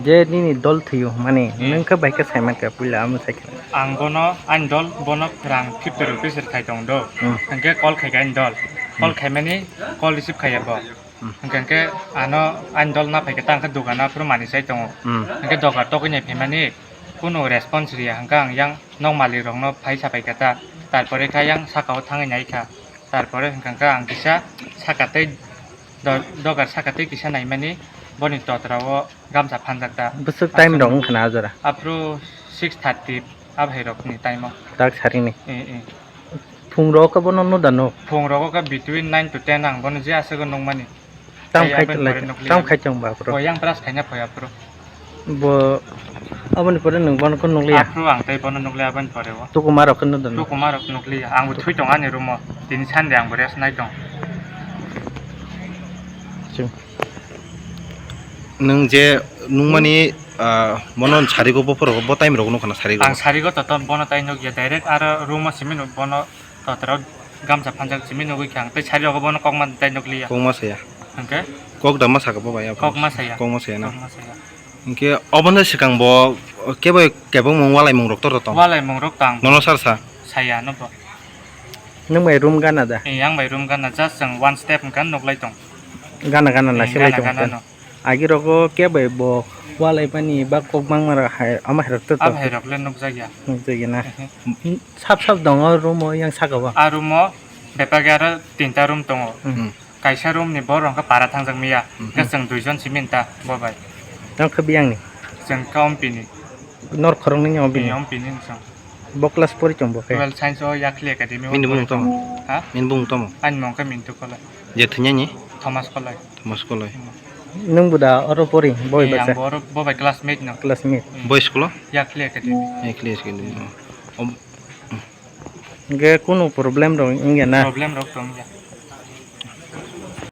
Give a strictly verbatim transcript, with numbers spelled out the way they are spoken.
Je nini dol thwiyo, mani, hmm, nwng khe bai khe sai mankha, puila amo sai khe. Ang bono, ani dol bono rang fifty rupees rwkhai tong do. Hmm. Hwnkhe call khai kha ani dol. Call, hmm, khaimani call receive khaiya bo. Hmm. Hwnkhe, hwnkhe ano ani dol na phaikhe ta hwnkhe dukano aphuru manwi sai tongo. Hmm. Hwnkhe dogar tokwi nai phaimani kunu response riya, hwnkhe ang yang nok malik rokno phai sapai kha ta. Tarpore kha yang sakao thangwi nai kha. Tarpore hwnkhe ang kisa saka tei do-, dogar saka tei kisa naimani boni totra o gamsa phanjak ta. Bwswk time rok wngkha na a jora? Aphuru six thirty a bhai rokni time o. Tak sarini. Eh, eh. Phung rogo khe bono nuda nuk? Phung rogo khe between nine to ten ang bono je aswk nukmani. Tam khai aboni pore nukliya. Tam khai tong ba aphuru? Bo yang brush khaina phai aphuru. Bo aboni pore nwng bono khe nukliya? Aphuru ang tei bono nukliya aboni pore o. Tukuma rok khe nuda nuk? Tukuma rok nukliya. Ang bo thwi tong ani room o. Tini Sunday ang bo rest nai tong. Chwng. Nwng je nukmani, ah, bono sarigo bophoro bo time rogo nukha na sarigo? Ang sarigo to, to bono tai nukya, direct aro room o simi nuk bono totra o gamsa phanjak simi nugwi kha ang tei sarigo bono kokma tai nukliya. Kokma saya. Hwnkhe? Kok da ma saka bo bai aphuru? Kokma saya. Kokma saya na? Kokma saya. Hwnkhe obono swkang bo kebo kebengmung walaimung rok tor tong? Walaimung rok tang. Bono sar sa? Saya no bo. Nwng bai room gana da? Eh, yang bai room gana, just chwng one step hwnkha nuklai tong. Gana gana, eh, naisik lai gana tong gana ta. No. Agi rogo kebo bo walai mani ba kok bangma rok hai, ama hai rok to. Ama hai rok le nukjakya. Nukjakya na? Eh, eh. Sap sap dongo room o yang saka o? A room o bebak aro tinta room tongo. Hmm. Kaisa room ni borok hwnkhe para thangjak miya. Mhm. Hwnkhe chwng duijon simi ta bo bai. Tamo khe biyang ni? Chwng khe Ompi ni. Nor khoroknwi ni Ompi ni? Ni Ompi ni chwng. Bo class pori chwng bo khe? Twelve science o Yakhli Academy o. Bini bumung tamo? Ha? Bini bumung tamo? Ani mung khe Mintu Kolai. Je thwinani? Thomas Kolai. Thomas Kolai. Hmm. Nwng bo da oro pori, bo bai? Eh, basa? Ang bo oro, bo bai classmate no. Classmate. Hmm. Bo school o? Yakhli Academy. Yakhli Academy. Hmm. Om-, hmm. Hwnkhe kunu problem rok wngya na? Problem rok tong ya.